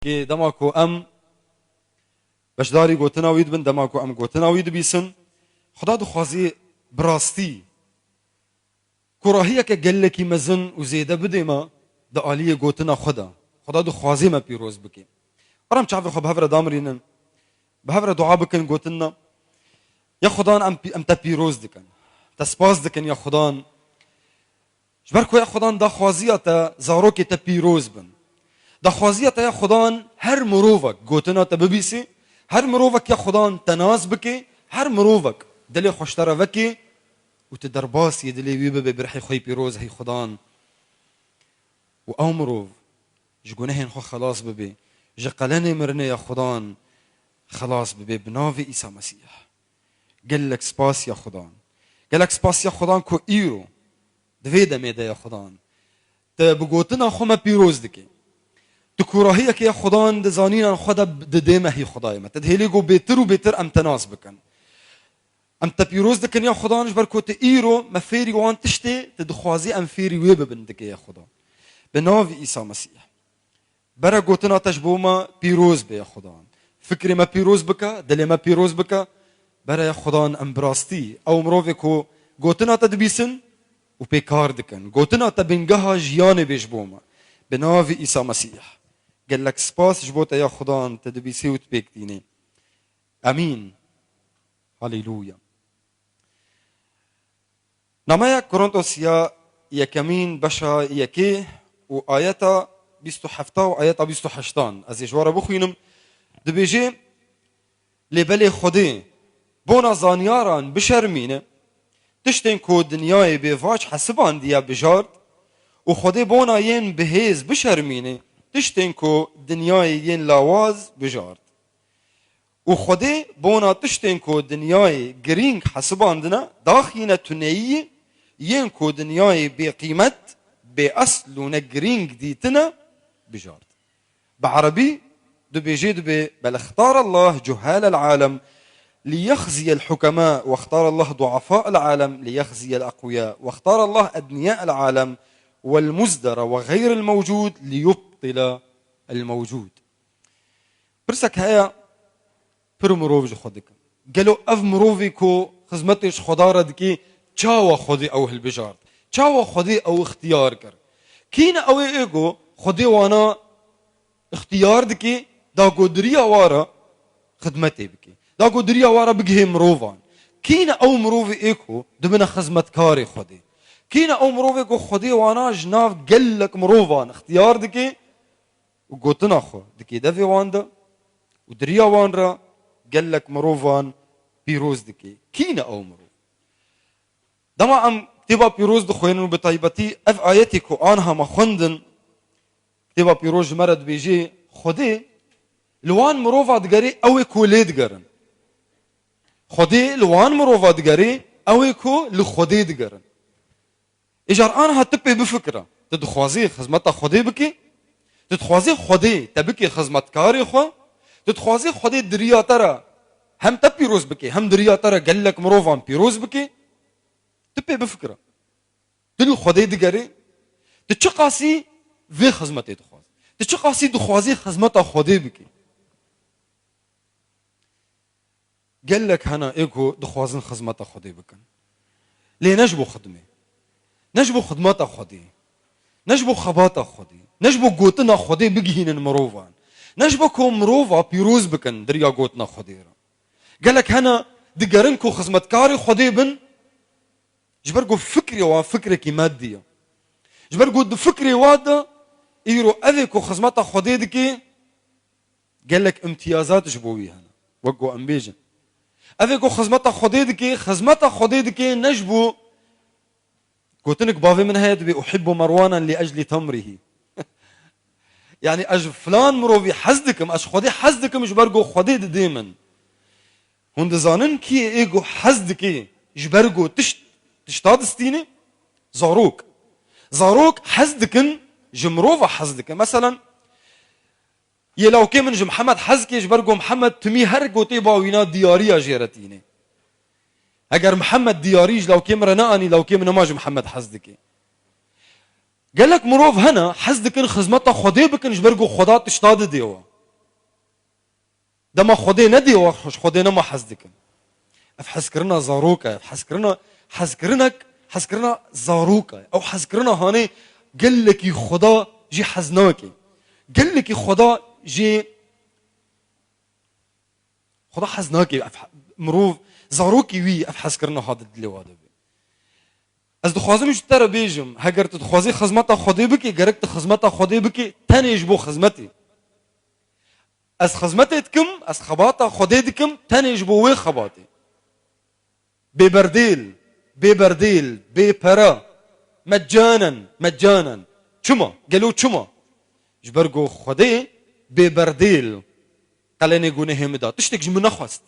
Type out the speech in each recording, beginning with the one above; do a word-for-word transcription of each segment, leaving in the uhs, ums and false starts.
Kê dema ku em beşdarî gotina wî dibin, dema ku em gotina wî dibîsin, Xuda dixwazî bi rastî kurahiyeke gelekî mezin û zêde bidê me di aliyê gotina xwe de. Xuda dixwazî me pîroz bike. Were em çavê xwe bi hev re damirînin, bi hev re dua bikin gotinna. Ya Xudan em pî-, em te pîroz dikin. Te spas dikin ya Xudan. Ji ber ku ya Xudan daxwaziya te zarokê te pîroz bin. Daxwaziya te ya Xudan her mirovek gotina te bibîsî, her mirovek ya Xudan te nas bike, her mirovek dilê xwe ji te re veke û tu derbasî dilê wî bibe bi rihê xwe yê pîroz hey Xudan. Û ew mirov ji gunehên xwe xelas bibe, ji qelenê mirinê ya Xudan xelas bibe bi navê Îsa Mesîh. Gelek spas ya Xudan. Gelek spas ya Xudan ku îro di vê demê de ya Xudan. Te bi gotina xwe me pîroz dike. Tu kurahiyeke ya Xudan di zanînan xwe de didê me hî Xudayê me. Te dihêlî ku bêtir û bêtir em te nas bikin. Em te pîroz dikin ya Xudan ji ber ku tu îro me fêrî wan tiştê, tu dixwazî em fêrî wê bibin dike ya Xudan. Bi navî Îsa Mesîh. Bere gotina te ji bo me pîroz be ya Xudan. Fikrê me pîroz bike, dilê me pîroz bike. Bere ya Xudan em bi rastî ew mirovê ku gotina te dibîsin û pê kar dikin. Gotina te bingeha jiyanê bê ji bo me. Bi navî Îsa Mesîh. Gelek spas ji bo te ya Xudan te dibîsî û tu pêk tînî. Emîn. Haleluya. Nameya Korintosiya yekemîn beşa yekê û ayeta bîst û hefta û ayeta bîst û heştan. Ez ê ji we re bixwînim. Dibêje, lê belê Xwedê bona zanyaran bişermîne, tiştên ku dinyayê bêvac hesibandiye bijart û Xwedê bona yên bihêz bişermîne, tiştên ku dinyayê yên lawaz bijart. Û Xwedê bona tiştên ku dinyayê girîng hesibandine, daxîne tuneyiyê, yên ku dinyayê bêqîmet, bêesl û ne girîng dîtine, bijart. Bi erebî dibêjê dibe, "Bel ixtara Allah cuhal el-alem liyexziye el-hukema, ve ixtara Allah duafa el-alem liyexziye el-eqwiya, ve ixtara Allah edniya el-alem vel-muzdera ve xeyr el-mewcud liyubtila el-mewcud." Pirsek heye, pir mirov ji xwe dikin. Gelo ev mirovî ku xizmetê ji Xweda re dikî, çawa Xwedê ew hilbijart? Çawa Xwedê ew ixtiyar kir? Kî ne ew ê, ê ku Xwedê wana ixtiyar dikî, da ku diriya wa re xizmetê bikî? Da ku diriya wa re bigihê mirovan? Kî ne ew mirovî ê ku dibine xizmetkarê Xwedê? Kî ne ew mirovê ku Xwedê wana ji nav gelek mirovan ixtiyar dikî? Û gotina xwe dikê devê wan de û diriya wan re gelek mirovan pîroz dikê. Kî ne ew mirov? Dema em kitêba pîroz dixwênin û bi taybetî ev ayetê ku anha me xwendin, kitêba pîroz ji me re dibêjê, Xwedê li wan mirova digerê ew ê ku lê digerin. Xwedê li wan mirova digerê ew ê ku li Xwedê digerin. Îcar anha tu pê bifikire. Tu dixwazî xizmeta Xwedê bikî? Tu dixwazî Xwedê te bikî xizmetkarê xwe? Tu dixwazî Xwedê diriya te re hem te pîroz bikî, hem diriya te re gelek mirovan pîroz bikî? Tu pê bifikire. Tu li Xwedê digerî? Tu çiqasî vê xizmetê dixwazî? Tu çiqasî dixwazî xizmeta Xwedê bikî? Gelek hene ê ku dixwazin xizmeta Xwedê bikin. Lê ne ji bo xidmê. Ne ji bo xidmeta Xwedê. Ne ji bo xebata Xwedê. Ne ji bo gotina Xwedê bigihînin mirovan. Ne ji bo ku mirova pîroz bikin diriya gotina Xwedê re. Gelek hene digerin ku xizmetkarê Xwedê bin, ji ber ku fikrê wan fikrekî medî ye. Ji ber ku di fikrê wa de îro ev ê ku xizmeta Xwedê dikê, gelek imtiyazat ji bo wî hene. Wek ku em bêjin. Ev ê ku xizmeta Xwedê dikê, xizmeta Xwedê dikê ne ji bo, gotinik bavê min heye dibê, "Uhibbu Merwanan li ecli temrihî." Yanî ez ji filan mirovî hez dikim, ez ji Xwedê hez dikim ji ber ku Xwedê didê min. Hûn dizanin kî ê ku hez dikê ji ber ku tişt, tişta distîne? Zarok. Zarok hez dikin, ji mirova hez dikin. Meselen, yê lawkê min ji Mihemed hez dike ji ber ku Mihemed timî her ku tê bawîna diyariya jê re tîne. Heger Mihemed diyarî ji lawkê min re neanî, lawkê min nema ji Mihemed hez dike. Gelek mirov hene hez dikin xizmeta Xwedê bikin ji ber ku Xweda tişta didê we. Dema Xwedê nedê we xweş, Xwedê nema hez dikin. Ev hezkirina zarok e, ev hezkirina, hezkirinek, hezkirina zarok e. Ew hezkirina hanê gelekî Xweda jî hez nake. Gelekî Xweda jî, Xweda hez nake. Ev he-, mirov, zarokî wî ev hezkirina ha di dilê wa de be. Ez dixwazim ji te re bêjim, heger tu dixwazî xizmeta Xwedê bikî, gerek tu xizmeta Xwedê bikî tenê ji bo xizmetê. Ez xizmetê dikim, ez xebata Xwedê dikim, tenê ji bo wê xebatê. Bê berdêl, bê berdêl, bê pere, mecanen, mecanen. Çima? Gelo çima? Ji ber ku Xwedê bê berdêl qelenê gunehê min da. Tiştek ji min nexwest.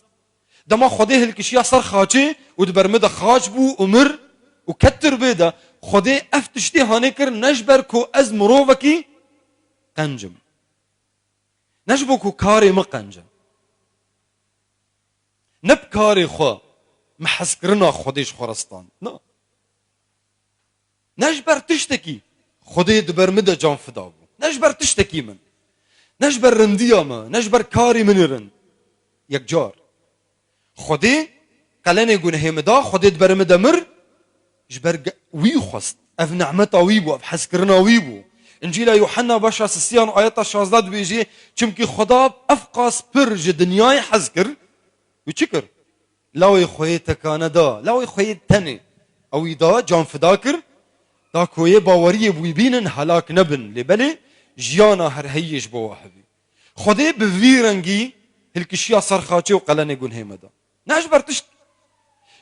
Dema Xwedê hilkişiya ser xaçê û di ber min de xaç bû û mir û ket tirbê de, Xwedê ev tiştê hanê kir ne ji ber ku ez mirovekî qenc im. Ne ji bo ku karê min qenc e. Ne bi karê xwe min hezkirina Xwedê ji xwe re stand. Na. Ne ji ber tiştekî Xwedê di ber min de can fida bû. Ne ji ber tiştekî min. Ne ji ber rindiya me, ne ji ber karê min ê rind. Yekcar. Xwedê qelenê gunehê min da, Xwedê di ber min de mir, ji ber ge-, wî xwest. Ev nemeta wî bû, ev hezkirina wî bû. Încîla Yuhanna beşa sisiyan ayeta şazdeh dibêjê, çimkî Xweda ev qas pir ji dinyayê hez kir, û çi kir? Lawê xwe yê tekane da, lawê xwe yê tenê. Ew wî da, can fida kir, da ku yê baweriyê bi wî bînin helak nebin, lê belê jiyana her heyî ji bo we hebî. Xwedê bi vî rengî hilkişiya ser xaçê û qelenê gunhê me de. Ne ji ber tişt.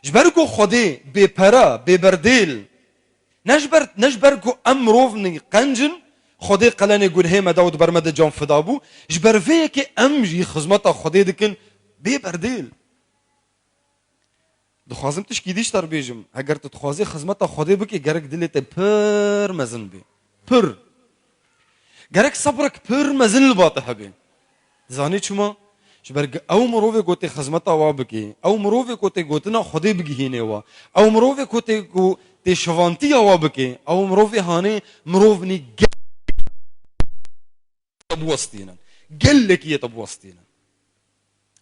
Ji ber ku Xwedê bêpere, bêberdêl, ne ji ber, ne ji ber ku em mirovnî qenc in, Xwedê qelenê gunhê me da û di ber me de can fida bû, ji ber vê yekê em jî xizmeta Xwedê dikin bêberdêl. Dixwazim tişkî dî ji te re bêjim. Heger tu dixwazî xizmeta Xwedê bikî, gerek dilê te pir mezin bê. Pir. Gerek sebrek pir mezin li ba te hebe. Dizanî çima? Ji ber ew mirovê ku tê xizmeta wa bikê, ew mirovê ku tê gotina Xwedê bigihînê wa, ew mirovê ku tê, ku tê şivantiya wa bikê, ew mirovê hanê mirovnî gelekî te biwestînin. Gelekî yê te biwestînin.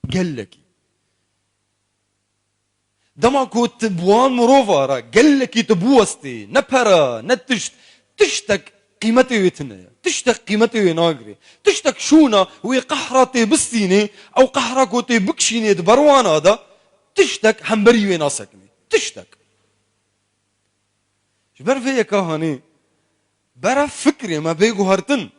Gelekî. Dema ku tu bi wan mirova re gelekî tu biwestî, ne pere, ne tişt, tiştek qîmetê wê tune ye. Tiştek qîmetê wê nagirê. Tiştek şûna wê qehra tê bistînê, ew qehra ku tê bikişînê di ber wana de, tiştek hemberî wê nasekinê. Tiştek. Ji ber vê yeka hanê, bera fikrê me bê guhertin.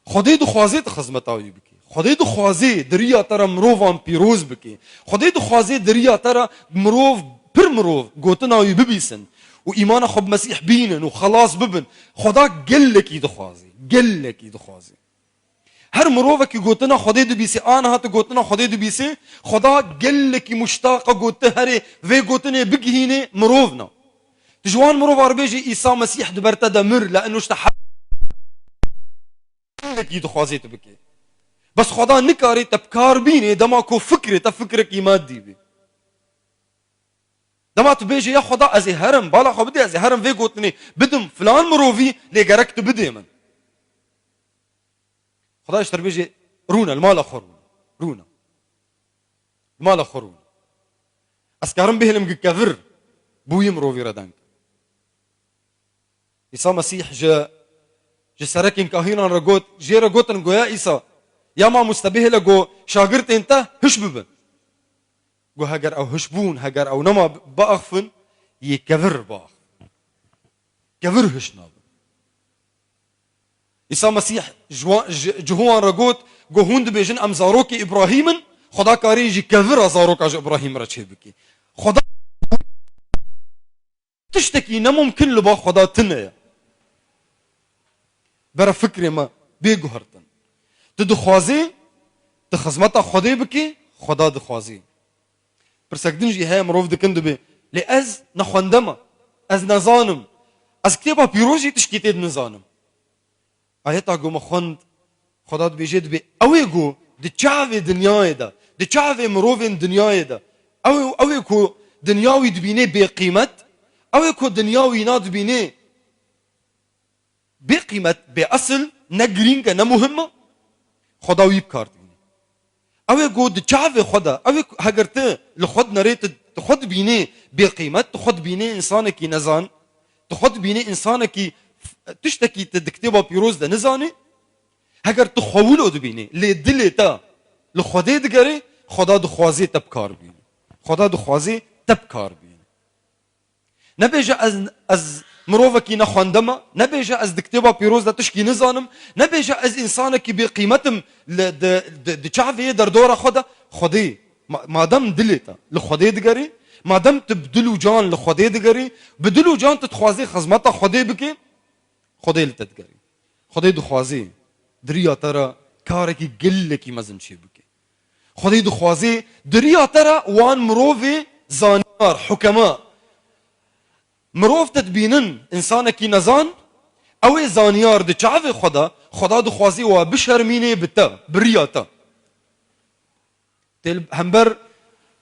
Xwedê dixwazê tu xizmeta wî bikî. Xwedê dixwazê di riya te re mirovan pîroz bikî. Xwedê dixwazê di riya te re mirov, pir mirov gotina wî bibîsin û îmana xwe bi Mesîh bînin û xelas bibin. Xweda gelekî dixwazê. Gelekî dixwazê. Her mirovekî gotina Xwedê dibîsê, aniha tu gotina Xwedê dibîsê, Xweda gelekî muştaq e ku tu herê vê gotinê bigihînê mirovna. Tu ji wan mirova re bêjî, Îsa Mesîh di ber te de mir, le eno ji te he-, gelekî dixwazê tu bikê. Bes Xweda nikarê te bi kar bînê, dema ku fikrê te fikrekî madî bê. Dema tu bêjê, ya Xweda, ez ê herim, bala xwe bidê, ez ê herim vê gotinê bidim filan mirovî, lê gerek tu bidê min. Xwedayê ji te re bêje, rûne, li mala xwe rûne. Rûne. Li mala xwe rûne. Ez karim bihêlim gi kevir, bûyî mirovî re deng. Îsa Mesîh ji, ji serekên kahînan re got, jê re gotin, go, ya Îsa, ya mamoste, bihêle, go, şagirtên te hiş bibin. Go, heger ew hiş bûn, heger ew nema biaxifin, yê kevir biaxifin. Kevir hiş nabin. Îsa Mesîh ji wan, ji, ji wan re got, go, hûn dibêjin, em zarokê Îbrahîm in, Xweda karî ji kevira zaroka ji Îbrahîm re çêbikî. Xweda tiştekî nemumkin li ba Xweda tune ye. Bera fikrê me bê guhertin. Tu dixwazî, tu xizmeta Xwedê bikî, Xweda dixwazî. Pirsek din jî heye mirov dikin dibê, lê ez nexwende me, ez nezanim, ez kitêba pîroz jî tişkî tê de nizanim. Ayeta ku me xwend, Xweda dibêje, dibê, ew ê ku di çavê dinyayê de, di çavê mirovên dinyayê de, ew ê, ew ê ku dinya wî dibînê bêqîmet, ew ê ku dinya wî na dibînê bêqîmet, bêesil, ne girîng e, ne muhim e, Xweda wî bi kar dibîne. Ew ê ku di çavê xwe de, ew ê ku heger tu li xwe dinerê, tu, tu xwe dibînê bêqîmet, tu xwe dibînê însanekî nezan, tu xwe dibînê însanekî f-, tiştekî tu di kitêba pîroz de nizanî, heger tu xwe wilo dibînî, lê dilê te li Xwedê digerê, Xweda dixwazê te bi kar bînî. Xweda dixwazê te bi kar bînî. Nebêje ez, ez mirovekî nexwendeme, nebêje ez di kitêba pîroz de tişkî nizanim, nebêje ez însanekî bêqîmet im li, di, di, di çavê yê derdora xwe de. Xwedê, ma-, madem dilê te li Xwedê digerî, madem tu bi dil û can li Xwedê digerî, bi dil û can tu dixwazî xizmeta Xwedê bikî, Xwedê li te digerî. Xwedê dixwazî di riya te re karekî gelekî mezin çê bike. Xwedê dixwazê di riya te re wan mirovê zanyar, hukema. Mirov te dibînin, însanekî nezan, ew ê zanyar di çavê xwe de, Xweda dixwazê wa bişermînê bi te, bi riya te. Tê li hember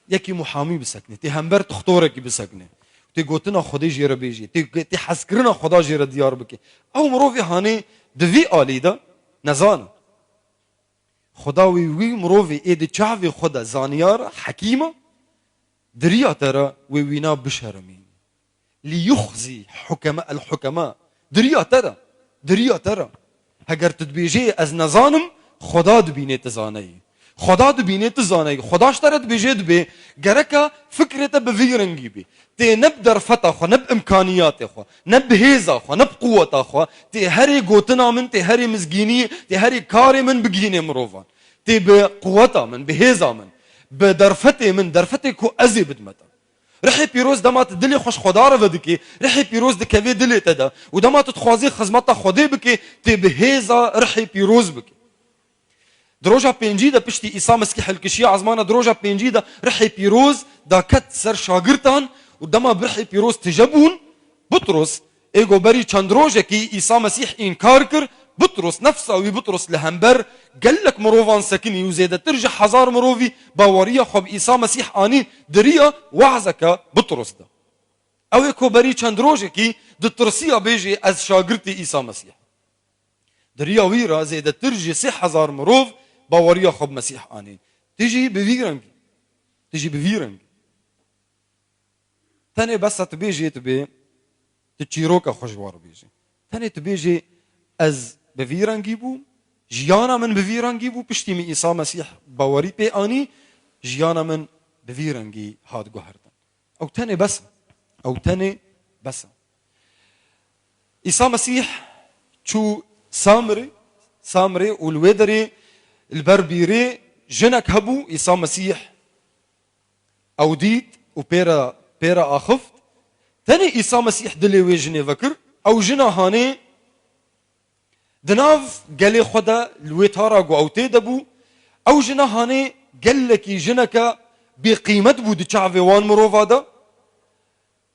yekî muhamî biseknê, tê hember tuxtorekî biseknê. Tê gotina Xwedê jê re bêjê, tê, tê hezkirina Xweda jê re diyar bike. Ew mirovê hanê di vî alî de nezan e. Xweda wê wî mirovê ê di çavê xwe de zaniyar e, hekîm e, di riya te re wê wîna bişermînî. Li yuxzî hukeme el hukeme. Di riya te re. Di riya te re. Heger tu dibêjê ez nezanim, Xweda dibînê tu zaneyî. Xweda dibînê tu zaneyî. Xweda ji te re dibêjê dibê, gereka fikrê te bi vî rengî bî. Tê ne bi derfeta xwe, ne bi imkaniyatê xwe, ne bi hêza xwe, ne bi quweta xwe, tê herê gotina min, tê herê mizgîniyê, tê herê karê min bigihînê mirovan. Tê bi quweta min, bi hêza min, bi derfetê min, derfetê ku ez ê bidime te. Rihê pîroz dema tu dilê xwe ji Xweda re vedikê, rihê pîroz dikevê dilê te de û dema tu dixwazî xizmeta Xwedê bikê, tê bi hêza rihê pîroz bikê. Di roja pêncî de piştî Îsa Mesîh hilkişiya ezmana, di roja pêncî de rihê pîroz daket ser şagirtan û dema bi rihê pîroz tije bûn, Butros, ê ku berî çend rojekî Îsa Mesîh înkar kir, Butros, nefsa wî Butros li hember gelek mirovan sekinî û zêdetir ji hezar mirovî baweriya xwe bi Îsa Mesîh anî di riya wazeke Butros de. Ew ê ku berî çend rojekî ditirsiya bêjê ez şagirtê Îsa Mesîh. Di riya wî re zêdetir ji sê hezar mirov baweriya xwe bi Mesîh anîn. Tu jî bi vî rengî. Tu jî bi vî rengî. Tenê bes e tu bêjê, tu bê, tu çîroka xwe ji wan re bêjê. Tenê tu bêjê, ez bi vî rengî bûm, jiyana min bi vî rengî bû, piştî min Îsa Mesîh bawerî pê anî, jiyana min bi vî rengî hat guhertin. Ew tenê bes e. Ew tenê bes e. Îsa Mesîh çû Samrê, Samrê û li wê derê li ber bîrê jinek hebû. Îsa Mesîh ew dît û pê re, pê re axift. Tenê Îsa Mesîh dilê wê jinê vekir. Ew jina hanê di nav gelê xwe de li wê tara ku ew tê de bû. Ew jina hanê gelekî jineke bêqîmet bû di çavê wan mirova de.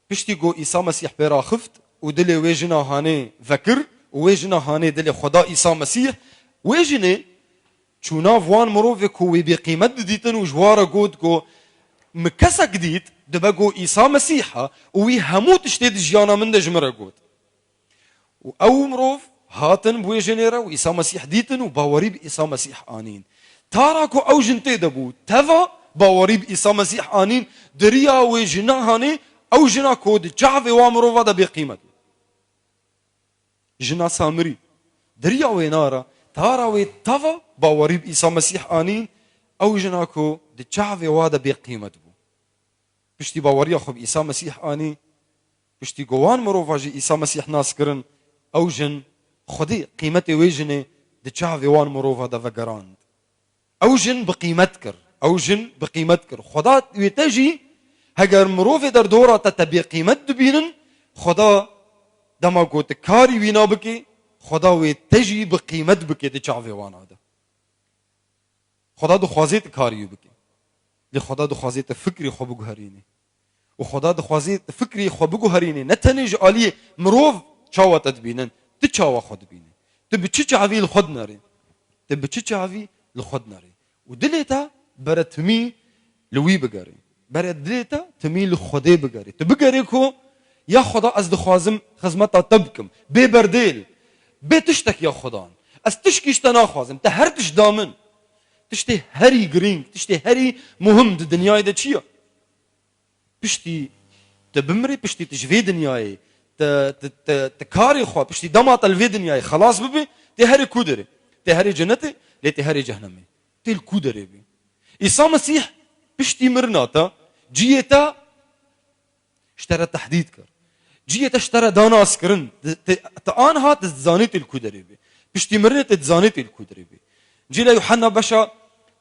Piştî ku Îsa Mesîh pê re axift û dilê wê jina hanê vekir û wê jina hanê dilê xwe da Îsa Mesîh, wê jinê çû nav wan mirovê ku wê bêqîmet didîtin û ji wan re got ku, min kesek dît, dibe ku Îsa Mesîh e û wî hemû tiştê di jiyana min de ji min re got. Û ew mirov hatin bi wê jinê re û Îsa Mesîh dîtin û bawerî bi Îsa Mesîh anîn. Tara ku ew jin tê de bû, teva bawerî bi Îsa Mesîh anîn, di riya wê jina hanê, ew jina ku di çavê wan mirova de bêqîmet bû. Jina Samirî. Di riya wêna re, tara wê teva bawerî bi Îsa Mesîh anîn, ew jina ku di çavê wa de bêqîmet bû. Piştî baweriya xwe bi Îsa Mesîh anî, piştî ku wan mirova jî Îsa Mesîh nas kirin, ew jin Xwedê qîmetê wê jinê di çavê wan mirova de vegerand. Ew jin bi qîmet kir. Ew jin bi qîmet kir. Xweda wê te jî, heger mirovê derdora te te bêqîmet dibînin, Xweda dema ku tu karî wîna bikî, Xweda wê te jî bi qîmet bike di çavê wana de. Xweda dixwazê tu karî wî bikî. Lê Xweda dixwazê tu fikrê xwe biguherînî. Û Xweda dixwazê tu fikrê xwe biguherînî. Ne tenê ji aliyê mirov çawa te dibînin, tu çawa xwe dibînî. Tu bi çi çavî li xwe dinerî? Tu bi çi çavî li xwe dinerî? Û dilê te bere timî li wî bigerî. Bere dilê te timî li Xwedê bigerî. Tu bigerî ku, ya Xweda, ez dixwazim xizmeta te bikim. Bê berdêl, bê tiştek, ya Xwedan. Ez tişkî ji te naxwazim. Te her tişt da min. Tiştê herî girîng, tiştê herî muhim di dinyayê de çi ye? Piştî tu bimrî, piştî tu ji vê dinyayê, tu, tu, tu, tu karê xwe, piştî dema te li vê dinyayê xelas bibî, tê herê ku derê? Tê herê cenetê, lê tê herê cehnemê. Tê li ku derê bî? Îsa Mesîh piştî mirina te, cihê te ji te re tehdîd kir. Cihê te ji te re da naskirin. Ti, ti, ti anha ti dizanî tê li ku derê bî. Piştî mirinê ti dizanî tê li ku derê bî. Cîla Yuhanna beşa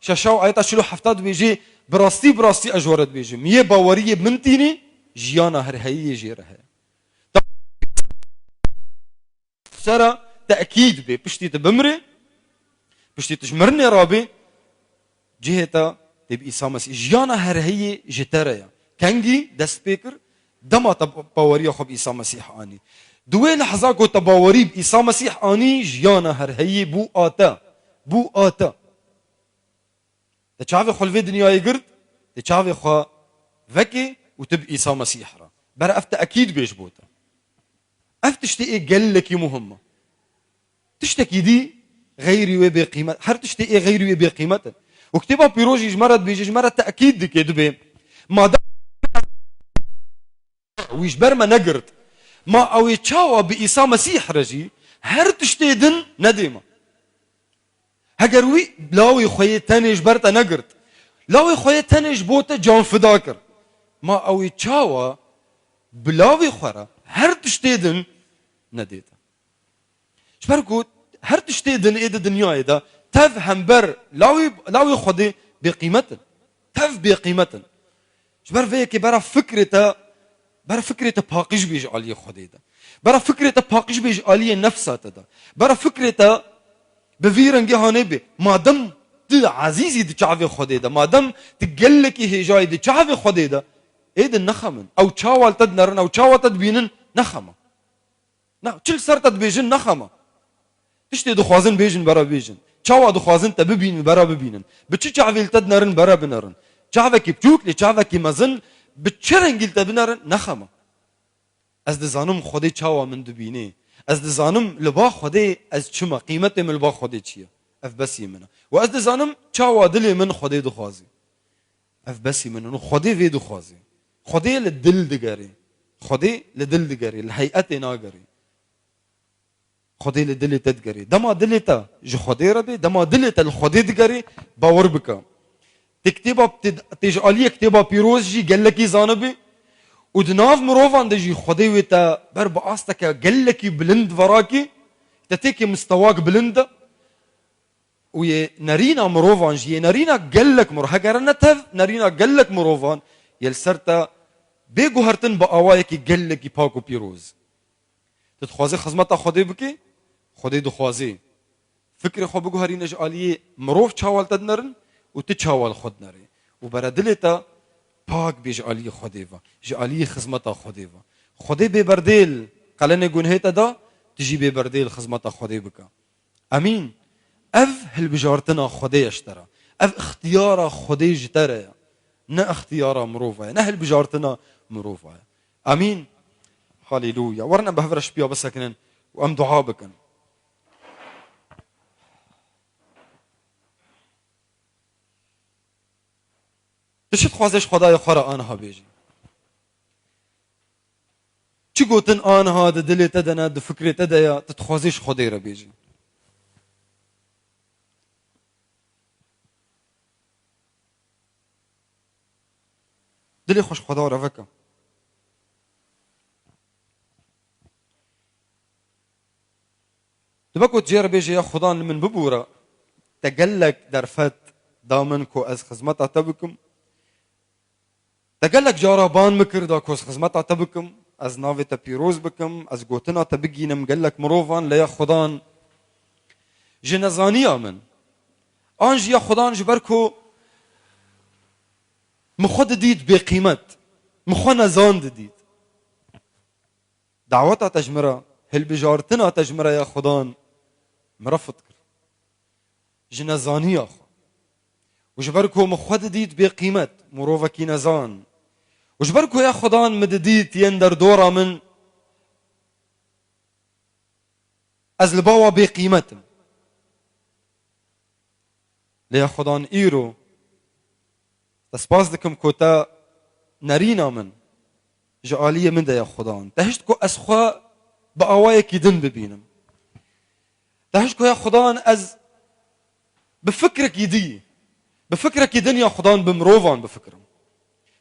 şeşa û ayeta çil û hefta dibêjê, bi rastî, bi rastî ez ji we re dibêjim, yê baweriyê min tînî, jiyana herheyî yê jê re heye. Sera tekîd bê, piştî tu bimrê, piştî tu ji mirinê rabê, cihê te tê bi Îsa Mesîh. Jiyana herheyê ji te re ye. Kengî dest pê kir, dema te baweriya xwe bi Îsa Mesîh anî. Di wê lehza ku te bawerî bi Îsa Mesîh anî, jiyana herheyê bû a te. Bû a te. Te çavê xwe li vê dinyayê girt, te çavê xwe vekê û tu bi Îsa Mesîh re. Bera ev tekîd bê ji bo te. Ev tiştê ê gelekî muhim e. Tiştekî dî xeyrî wê bêqîmet. Her tiştê ê xeyrî wê bêqîmet in. Û Kitêba Pîroz jî ji me re dibêje, ji me re tekîd dike, dibê, madem wî ji ber me negirt, ma ew ê çawa bi Îsa Mesîh re jî her tiştê din nedê me? Heger wî lawê xwe yê tenê ji ber te negirt, lawê xwe yê tenê ji bo te canfida kir, ma ew ê çawa bi lawê xwe re her tiştê din nedê te? Ji ber ku her tiştê din ê di dinyayê de tev hember lawê, lawê Xwedê bêqîmet in. Tev bêqîmet in. Ji ber vê yekê bera fikrê te, bera fikrê te paqij bê ji aliyê Xwedê de. Bera fikrê te paqij bê ji aliyê nefsa te de. Bera fikrê te bi vî rengê hanê bê. Madem tu ezîzî di çavê Xwedê de, madem tu gelekî hêjayî di çavê Xwedê de, ê din nexemin. Ew çawa li te dinerin, ew çawa te dibînin, nexeme. Na, çi li ser te dibêjin, nexema. Tiştê dixwazin bêjin, bera bêjin. Çawa dixwazin te bibînin, bera bibînin. Bi çi çavê li te dinerin, bera binerin. Çavekî biçûk, lê çavekî mezin, bi çi rengî li te binerin, nexema. Ez dizanim Xwedê çawa min dibînê. Ez dizanim li ba Xwedê ez çi me, qîmetê min li ba Xwedê çi ye. Ev besî min e. Û ez dizanim çawa dilê min Xwedê dixwazî. Ev besî min in û Xwedê vê dixwazê. Xwedê li dil digerê. Xwedê li dil digerê, li heyetê nagerê. Xwedê li dilê te digerê. Dema dilê te ji Xwedê re bê, dema dilê te li Xwedê digerê, bawer bike. Tê kitêba, tê, tê ji aliyê kitêba pîroz jî gelekî zanibî. Û di nav mirovan de jî Xwedê wê te ber bi asteke gelekî bilind verakî, te têkê mistewak bilind de. Û yê nerîna mirovan jî, yê nerîna gelek mirov, hegere ne tev, nerîna gelek mirovan yê li ser te bê guhertin bi awayekî gelekî pak û pîroz. Tu dixwazî xizmeta Xwedê bikî? Xwedê dixwazî. Fikrê xwe biguherîne ji aliyê mirov çawa li te dinerin û tu çawa li xwe dinerî. Û bere dilê te pak bê ji aliyê Xwedê ve, ji aliyê xizmeta Xwedê ve. Xwedê bê berdêl qelenê gunhê te da, tu jî bê berdêl xizmeta Xwedê bike. Emîn. Ev hilbijartina Xwedê ye ji te re. Ev ixtiyara Xwedê ji te re ye. Ne ixtiyara mirova ye. Ne hilbijartina mirova ye. Emîn. Haleluya. Werin em bi hev re şipiya bisekinin û em dua bikin. Tu çi dixwazê ji Xwedayê xwe re aniha bêjî? Çi gotin aniha di dilê te de ne, di fikrê te de ye, tu dixwazî ji Xwedê re bêjî? Dilê xwe ji Xweda re veke. Dibe ku tu jê re bêjê, ya Xudan li min bibûre, te gelek derfet da min ku ez xizmeta te bikim. Te gelek cara ban min kir da ku ez xizmeta te bikim, ez navê te pîroz bikim, ez gotina te bigînim gelek mirovan, lê ya Xudan ji nezaniya min. An jî ya Xudan ji ber ku min xwe didît bêqîmet, min xwe nezan didît. Daweta te ji min re, hilbijartina te ji min re ya Xudan, min re fit kir. Ji nezaniya xwe. Û ji ber ku min xwe didît bêqîmet, mirovekî nezan. Û ji ber ku ya Xudan min didît yên derdora min, ez li ba we bêqîmet im. Lê ya Xudan îro, te spas dikim ku te nerîna min ji aliyê min de ya Xudan. Te hişt ku ez xwe bi awayekî din bibînim. Te hişt ku ya Xudan ez bi fikrekî dî, bi fikrekî din ya Xudan bi mirovan bifikirim.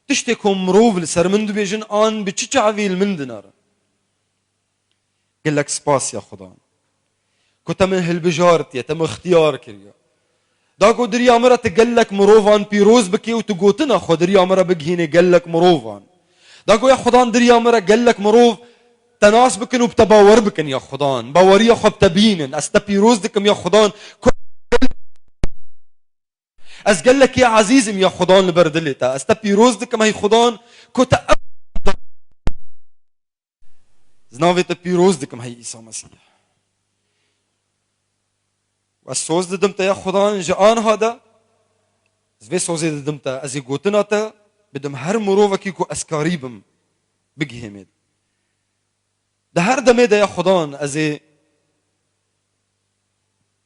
Tiştê ku mirov li ser min dibêjin an bi çi çavî li min dinarin. Gelek spas ya Xudan. Ku te min hilbijartiye, te min ixtiyar kiriye. Da ku diriya min re tu gelek mirovan pîroz bikî û tu gotina xwe diriya min re bigihînê gelek mirovan. Da ku ya Xudan diriya min re gelek mirov te nas bikin û bi te bawer bikin ya Xudan. Baweriya xwe bi te bînin. Ez te pîroz dikim ya Xudan. Ku ez gelekî ezîz im ya Xudan li ber dilê te. Ez te pîroz dikim hey Xudan. Ku te Ez navê te pîroz dikim hey Îsa Mesîh. Ez soz didim te ya Xudan ji anha de, ez vê sozê didim te, ez ê gotina te bidim her mirovekî ku ez karî bim, bigihêmê. Di her demê de ya Xudan ez ê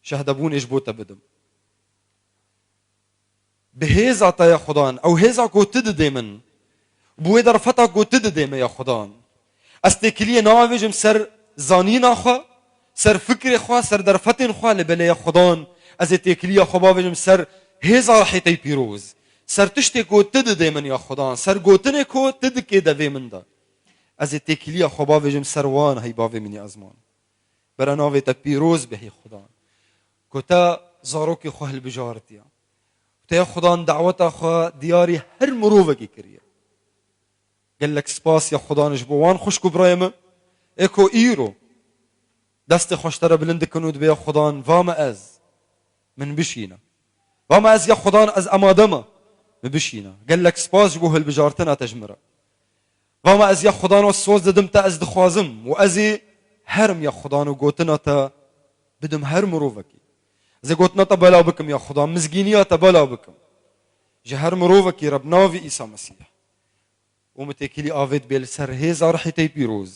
şehdebûnê ji bo te bidim. Bi hêza te ya Xudan, ew hêza ku tu didê min, bi wê derfeta ku tu didê min ya Xudan. Ez têkiliyê navêjim ser zanîna xwe, ser fikrê xwe, ser derfetên xwe, lê belê ya Xudan, ez ê têkiliya xwe bavêjim ser hêza rihê te yî pîroz. Ser tiştê ku tu didê min ya Xudan, ser gotinê ku tu dikê devê min de. Ez ê têkiliya xwe bavêjim ser wan hey bavê min ya ezman. Bere navê te pîroz be hey Xudan. Ku te zarokê xwe hilbijartiye. Te ya Xudan daweta xwe diyarî her mirovekî kiriye. Gelek spas ya Xudan ji bo wan xwişk û birayê min. Ê ku îro destê xwe ji te re bilind dikin û dibê ya Xudan, va me ez. Min bişîne. Va me ez ya Xudan ez amade me. Min bişîne. Gelek spas ji bo hilbijartina te ji min re. Va me ez ya Xudan wes soz didim te ez dixwazim û ez ê herim ya Xudan û gotina te bidim her mirovekî. Ez ê gotina te belav bikim ya Xudan, mizgîniya te belav bikim. Ji her mirovekî re bi navê Îsa Mesîh. Û min têkilî avêt bê li ser hêza rihê te yî pîroz.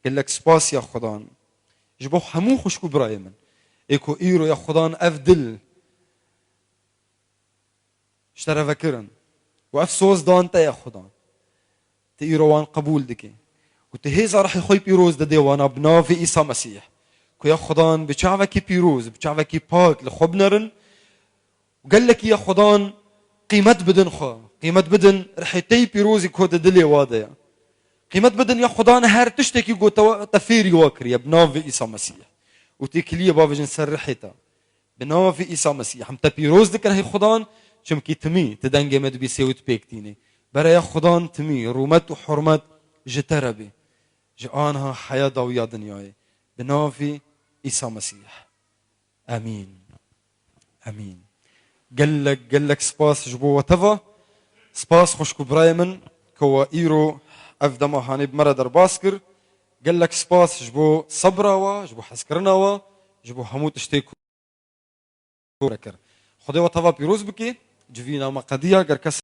Gelek spas ya Xudan. Ji bo hemû xwişk û birayê min. Ê ku îro ya Xudan ev dil ji te re vekirin. Û ev soz dan te ya Xudan. Tu îro wan qebûl dikî. Û tu hêza rihê xwe yî pîroz didê wana bi navê Îsa Mesîh. Ku ya Xudan bi çavekî pîroz, bi çavekî pak li xwe binerin. Û gelekî ya Xudan qîmet bidin xwe. Qîmet bidin rihê te yî pîrozî ku di dilê wa de ye. Qîmet bidin ya Xudan her tiştekî ku te, te fêrî wa kiriye bi navê Îsa Mesîh. Û têkiliyê bavêjin ser rihê te. Bi navê Îsa Mesîh. Em te pîroz dikin hey Xudan, çimkî timî tu dengê me dibîsê û tu pêk tînî. Bereya Xudan timî, rûmet û hurmet ji te re bê. Ji anha heya dawiya dinyayê. Bi navê Îsa Mesîh. Emîn. Emîn. Gelek, gelek spas ji bo we teva. Spas xwişk û birayê min ku we îro ev dema hanê bi me re derbas kir. Gelek spas ji bo sebra we, ji bo hezkirina we, ji bo hemû tiştê ku kir. Xwedê we teva pîroz bike, civîna me qediya, ger kes